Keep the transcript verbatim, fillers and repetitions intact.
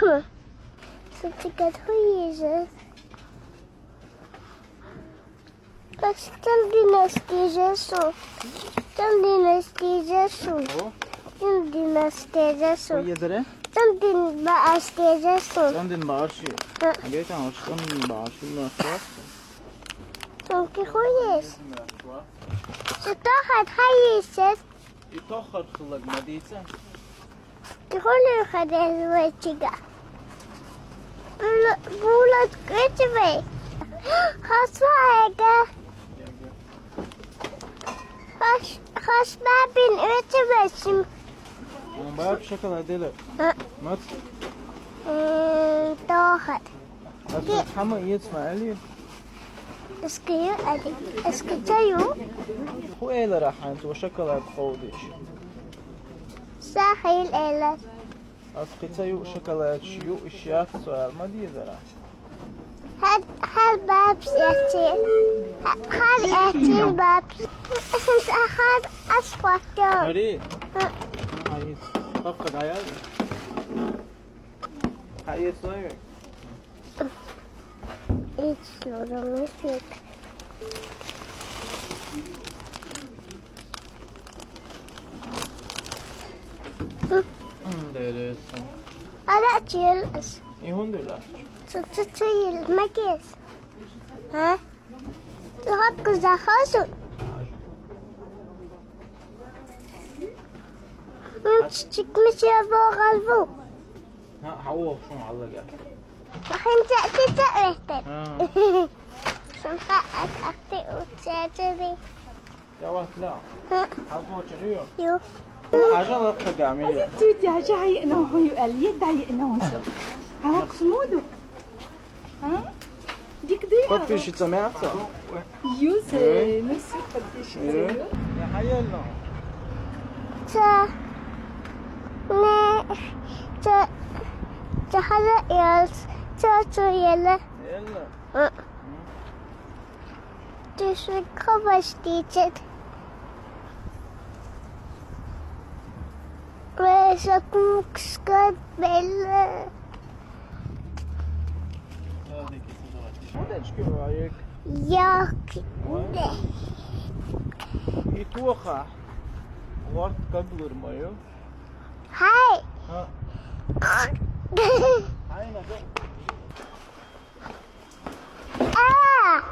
Сутикет хуиза. Костян династия Жесу. Костян династия Жесу. О? Костян династия Жесу. Хуиза дара? Костян дин баастия Жесу. Костян дин бааши. А. Гетан, костян дин бааши, ну, а? Тонки хуиз. Сутахат хайисес. И тохар хулаг мадица. Тихоли хадез вачига. Бул-, булат кечве. Хасва эга. Хас, хас бабин вачве сим. Баб шоколад дела. А. Мат. М, тохар. Аса хама иец ма али? Эскию али. Эски чаю? Ху элара хант ва шоколад ховдиш. Сахил элар. Ас кицаю шоколад шию ишят суал ма дизара. Хар, хар баб сяти. Хар эти баб. Хар асфальтер. Ари. Ха. Ари. Папка гаял. Хайер сойме. Ит сорам эсек. Дерес. Ара чил. Ихундула. Цу-, цу-, цу ил магес. А? Хап кызахасу. М, чик мисия богалву. Ха, хау шум аллага. Хин ча, ча, ча, вехте. А. Шум ха, ак, акти, у, ча, ча, ви. Яват ла. Ха. Хау ча, ю. Ю. Ажа ла кагами. Ту дя жа ай но ху ю эл, е да е но су. Хау ксмуду. А? Дик дик. Подписчица мяса. Юзе, ну су подписчица. Э? Я хайел но. Ча. Не. Ча. Ча хала ялс. Ча чу яла. Елла. А. Тишик хабаш тичет. Веша кукска белла. Удочки ваек. Як. И туха. Лорд как лурмаю. Хай. А. Хай на. А!